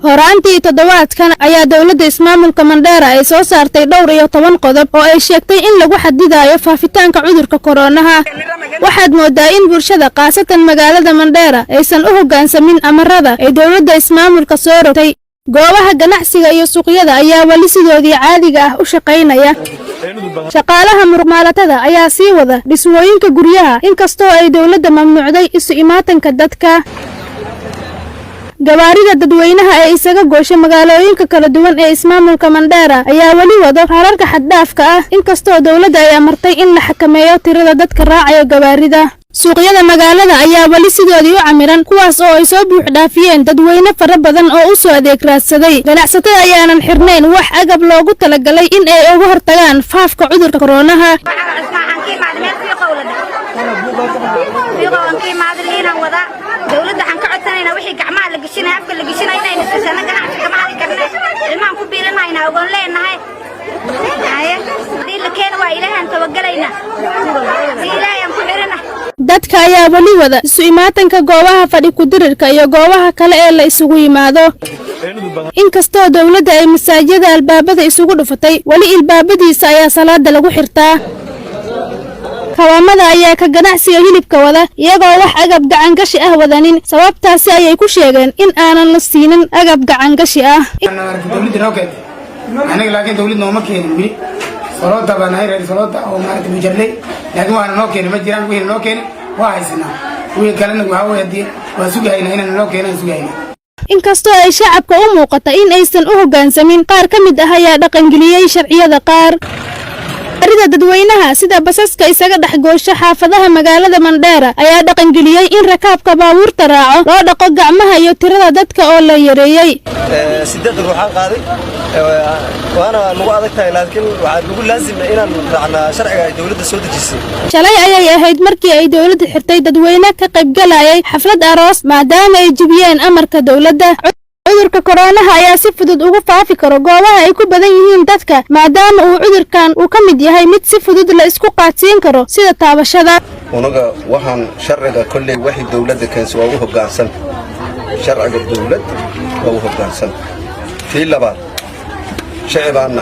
Horaantii toddobaadkan ayaa dowladda ismaamulka Mandheera ay soo saartay dhowr iyo toban qodob oo ay sheegtay in lagu xadidayo faafitaanka cudurka koroonaha. Waxaad moodaa in bulshada, khaasatan magaalada Mandheera, aysan u hoggaansamin amarada ay dowladda ismaamulka soo rogtay. Goobaha ganacsiga iyo suuqyada ayaa weli sidoodii caadiga ah u shaqaynaya. Shaqaalaha muruqmaalatada ayaa sii wada dhismooyinka guryaha, inkastoo ay dowladda mamnuucday isu imaatanka dadka. Gawaarida dadweynaha ee isaga goosha magaalooyinka kala duwan ee ismaamulka Mandheera ayaa weli wado rararka xad-dhaafka ah, inkastoo dowladda ay amartay in la xakameeyo tirada dadka raacaya gawaarida. Suuqyada magaalada ayaa weli sidoodii u camiran, kuwaas oo ay soo buux dhaafiyeen dadweyne fara badan oo u soo adeeg raadsaday. Ganacsatada ayaanan xirnayn wax agab loogu talagalay in ay uga hortagaan faafka cudurka koroonaha. Waxaan ka imaaday meel Fiiqow la dhaho. Fiiqow aan ka imaaday, liinaan wadaa. Dowladda waxaan ka codsanaynaa wixii gacmaha la geshinaya, afka la geshinaya inayna tusano. Ganacsi kama hadi karne, ilmahan ku biilinhaynaa, ogoon leenahay. Haye, hadii la keena waa Ilaahay aan tabagalaynaa, si Ilaahay aan ku xirina. Dadka ayaa weli wada isu imaatanka goobaha fadhi ku-dirirka iyo goobaha kale ee la isugu yimaado, inkastoo dowladda ay masaajida albaabada isugu dhufatay. Weli ilbaabadiisa ayaa salaada lagu xirtaa. Kawaamada ayaa ka ganacsiga hilibka wada, iyagoo wax agab gacangashi ah wadanin. Sababtaasi ayay ku sheegeen in aanan la siinin agab gacangashi ah. Dowladda noo keentay anaga, laakiin dowlad nooma keenin weli. Soloota baa nahay, reer Soloota oo maaragta Bujarley, laakiin waana noo keenay ma jiraan. Wixii noo keenay waa haysanaa, wixii kalena waxaa weye haddii waa sugahaynaa inaan noo keenaan sugahaynaa. Inkastoo ay shacabka u muuqata in aysan u hoggaansamin, qaar ka mid ah ayaa dhaqangeliyey sharciyada qaar. Gaarida dadweynaha sida basaska isaga dhex goosha xaafadaha magaalada Mandheera ayaa dhaqangeliyey in rakaabka baabuurta raaco loo dhaqo gacmaha iyo tirada dadka oo la yareeyey. Sideed ruuxaan qaaday, waana nagu adag tahay, laakiin waxaa nagu laazima inaan raacnaa sharciga ay dowladda soo dejisay. Shalay ayay ahayd markii ay dowladda xirtay dadweyne ka qaybgalayay xaflad aroos, maadaama ay jebiyeen amarka dowladda. Cudurka koroonaha ayaa si fudud ugu faafi karo goobaha ay ku badan yihiin dadka, maadaama uu cudurkan uu ka mid yahay mid si fudud la isku qaadsiin karo, sida taabashada. Unaga waxaan sharciga kolley waxay dowladda keensa waa u hoggaansan, sharciga dowladda waa u hoggaansan. Tii labaad, shicibaanna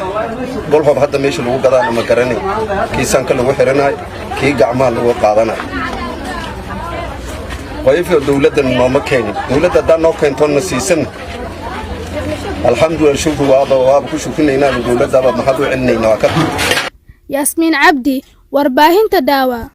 golhob hadda meesha lagu gadaana ma garanay, kii sanka lagu xidhanayo, kii gacmaha lagu qaadanayo. Qoyfio dowladda nooma keenin. Dowladda haddaan noo keentoonna siisanna, alxamdulillah, shukri, waaba ku shukrinaynaa dowladdaba, maxaad u celinaynaa waa ka. Yaasmiin Cabdi, warbaahinta Daawa.